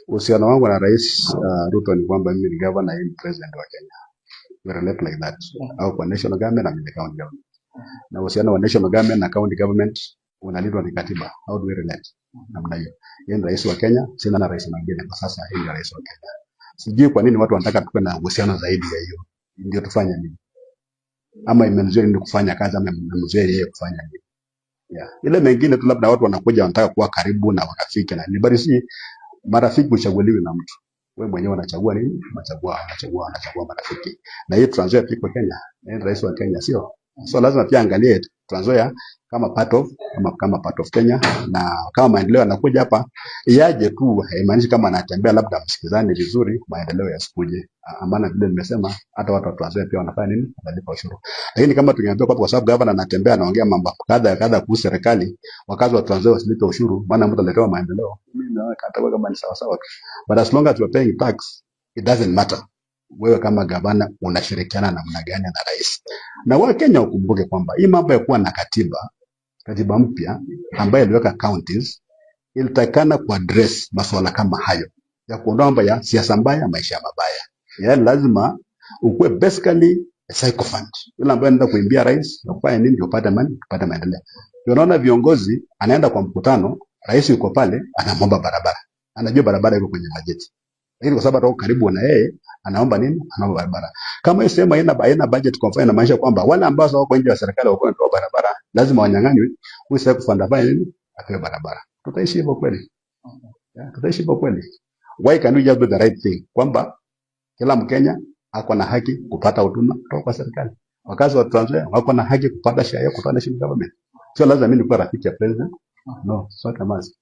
Uhusiano wangu na Rais Ruto ni kwamba mimi ni governor, yeye ni president wa Kenya. We relate like that. Au kwa national government na mimi county government. Na uhusiano wa national government na county government unalindwa ni katiba. How do we relate? Namna hiyo. Yeye ni rais wa Kenya, sina na rais mwingine kwa sasa, yeye ni rais wa Kenya. Sijui kwa nini watu wanataka tuwe na uhusiano zaidi ya hiyo. Ndio tufanye nini? Ama imemzuia nini kufanya kazi ama imemzuia yeye kufanya nini? Yeah. Ile mengine tu labda watu wanakuja wanataka kuwa karibu na warafiki na nini. Bali si marafiki huchaguliwi na mtu. Wewe mwenyewe unachagua nini? Unachagua marafiki. Na hii Trans Nzoia iko Kenya. Na yeye ni rais wa Kenya, sio? So lazima pia angalie Trans Nzoia kama part of Kenya, na kama maendeleo yanakuja hapa yaje tu, haimaanishi kama anatembea labda msikizane vizuri, maendeleo yasikuje. Maana vile nimesema hata watu wa Trans Nzoia pia wanafanya nini? Wanalipa ushuru. Lakini kama tungeambia kwamba kwa sababu governor anatembea anaongea mambo kadha kadha kuhusu serikali, wakazi wa Trans Nzoia wasilipe ushuru, maana mtu aletewa maendeleo, mimi naona kata kama ni sawa sawa tu. But as long as you are paying tax, it doesn't matter wewe kama gavana unashirikiana namna gani na rais. Na Wakenya ukumbuke kwamba hii mambo ya kuwa na katiba mpya ambayo iliweka counties ilitakana kuaddress masuala kama hayo ya kuondoa mambo ya siasa mbaya, maisha mabaya. Yaani lazima ukuwe basically a sycophant, yule ambaye anaenda kuimbia rais na kufanya nini ndio upate mani, upate maendeleo. Unaona viongozi anaenda kwa mkutano, rais yuko pale, anamwomba barabara, anajua barabara iko kwenye bajeti, lakini kwa sababu atako karibu na yeye anaomba nini? Anaomba barabara. Kama hiyo sehemu haina budget, kwa mfano, inamaanisha kwamba wale ambao wako nje ya serikali wako wanatoa barabara lazima wanyang'anywe, huyu sycophant afanye nini? Apewe barabara. Tutaishi hivyo kweli? Yeah, tutaishi hivyo kweli? Why can we just do the right thing? Kwamba kila Mkenya ako na haki kupata huduma kutoka kwa serikali. Wakazi wa Trans Nzoia wako na haki kupata share yao kutoka national government. Sio lazima mimi nikuwa rafiki ya president. No, it's not a must.